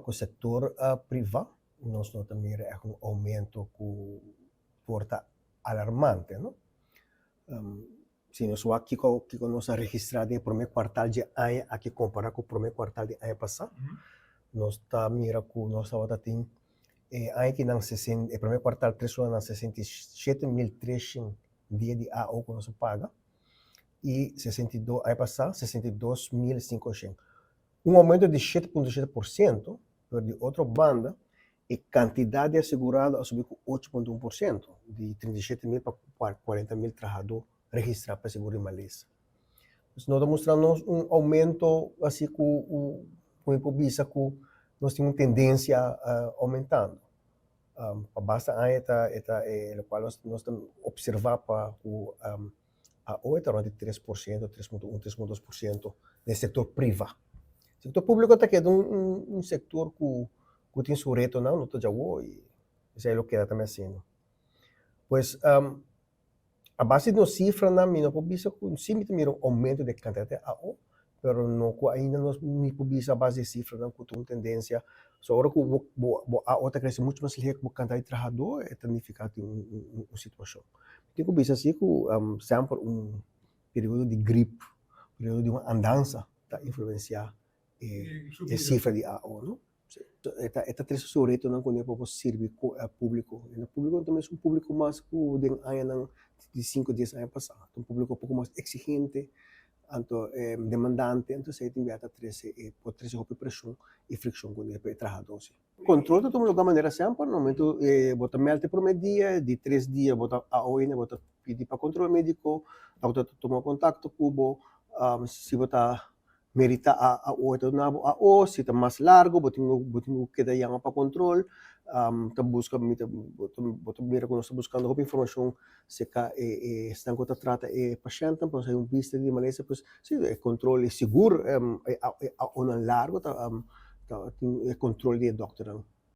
ku sektor privá nos no ta mira ègt un oumento ku por ta alarmante, no. Si nos wak kiko kiko nos a registrá den e promé kuartal dje aña aki kompará ku promé kuartal di aña pasá, nos ta mira ku nos tabata tin e aña kinan e promé kuartal tres lunanan 67.300 dia di AO ku nos a paga i 62 aña pasá 62.500. Un oumento di 7.7%, pero di otro banda E kantidat di asegurado a subi ku 8.1%, di 37 mil pa 40 mil trahadó registrá pa e seguro di malesa. Pues no ta mustra nos un oumento asi ku ku mi por bisa ku nos tin un tendensia oumentando. Pa basta aña e ta e ta e lokual nos nos ta opservá pa ku awe ta rònt di 3%, 3.1, 3.2% den sektor privá. Sektor públiko ta keda un un sektor ku ku tin su retonan, no ta djawo i esei lo keda tambe asina. Pues a base di nos sifranan mi no por bisa ku si mi ta mira un oumento di e kantidat di AO, pero no ku ainda nos mi por bisa a base di e sifranan ku ta un tendensia. So ora ku bo bo bo AO ta krese muchu mas lihé ku bo kantidat di trahadó e ta nifiká tin un un situashon. Mi tin ku bisa si ku semper un periodo di grip, periodo di un andansa ta influensiá e sifra di AO, no. E ta e ta trese su retonan ku pa por sirbi públiko. E públiko no ta mes un públiko mas ku den añanan di sinku dies aña pasá. Ta un públiko poko mas eksigente, anto demandante, anto esei tin bia ta trese e por trese hopi preshon i frikshon ku e trahadó si. Kontrol ta tuma lugá manera semper, na momento bo ta mèlta e promé dia, di tres dia bo ta AO ainda bo ta pidi pa kontrol médiko, dòkter ta tuma kontakto ku bo, si bo ta Merita a a o e ta duna bo a o, si ta mas largo bo tin bo tin ku keda yama pa kontrol, ta buska mi ta bo ta bo ta mira ku nos ta buskando hopi informashon serka e e esnan ku ta trata e pashèntnan pa nos haña un bista di malesa pues si e kontrol e sigur e a e a onan largo ta ta tin e kontrol di e dòkternan.